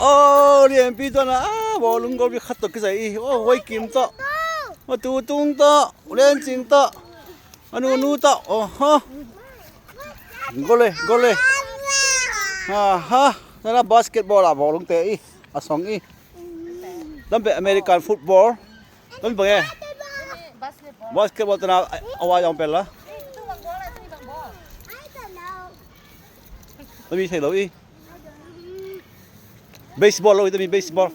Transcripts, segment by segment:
ໂອ້ ລຽນປີຕົວນະ ອາ ບໍ່ລຸງກໍມີຄັດຕົກຄືໃສອີ ໂອ້ ຫ້ວຍກິມເຕາະ ມາຕູຕຸງເຕາະ ເລນຈິງເຕາະ ອະນູນູເຕາະ ໂອ້ໂຫ ໂກເລ ໂກເລ ອາຮະ ນັ້ນນະ ບາສເກັດບອລລະ ບໍ່ລຸງເຕະອີ ອາສອງອີ ນັ້ນເປັນອາເມລິກັນຟຸດບອລ ນັ້ນເປັນໄງ ບາສເກັດບອລ ຕະນາ ອາວາຍອງເປັນລະ ມັນມີໃສ່ເລີຍອີ ເບສບອລ ໂອ້ຍ ແຕ່ມີເບສບອລ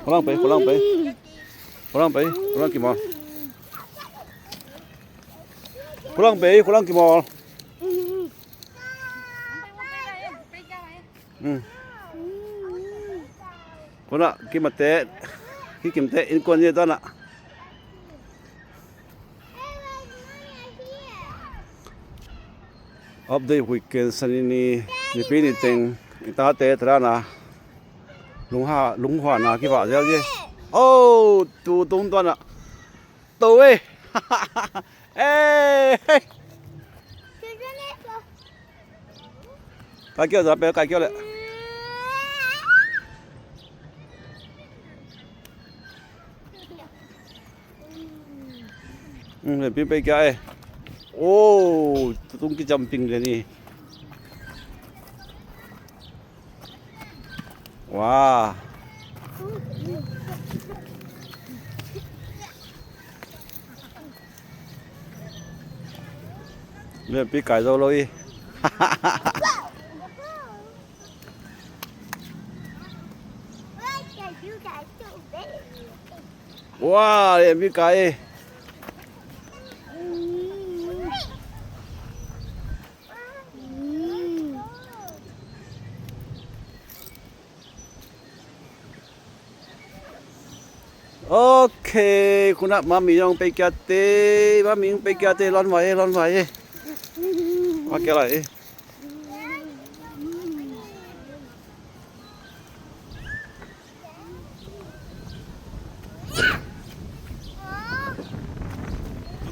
ໂກລັງໄປ ໂກລັງໄປ ໂກລັງໄປ ໂກລັງກິນໝໍ ໂກລັງໄປ ໂກລັງກິນໝໍ ອືມ ຄົນລະກິນມາແຕະ ກິນກິນແຕະ ອິນກວນເຍຕອນລະ ອອບເດຍ ວີເກັນ ຊະນິນີ ນິປີນິເຕັງ ອິຕາເຕ ຕະລານາ ລຸງຫາ ລຸງຫວານາ ກິບາເຊລເຢ ໂອ້ ຕູຕຸງຕອນນະ ໂຕເວີຍ ເອ້ຍ ກາຍກ່ຽວ ກາຍກ່ຽວແຫຼະ ອືມ ເປັນປີໄປກາຍ ໂອ້ ຕຸງກິຈຳປິງເດນີ້ ວ້າ ເປັນປີກາຍໂຊໂລອີ ວ້າ ເປັນປີກາຍ ໂອເຄ ຄຸນນະ ມາມີນ້ອງໄປກຽເຕ ມາມີໄປກຽເຕ ລອນໄວ ລອນໄວ ມາກຽໄລ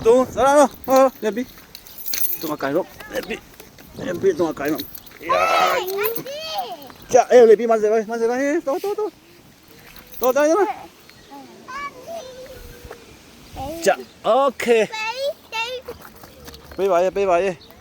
Tung, sana no. Oh, Nabi. Tung akai lo. Nabi. Nabi tung akai lo. Ya. Cha, eh, Nabi, mas de, mas de, eh, to, to, to. To, to, to. Cha, okay. Bye bye, bye bye.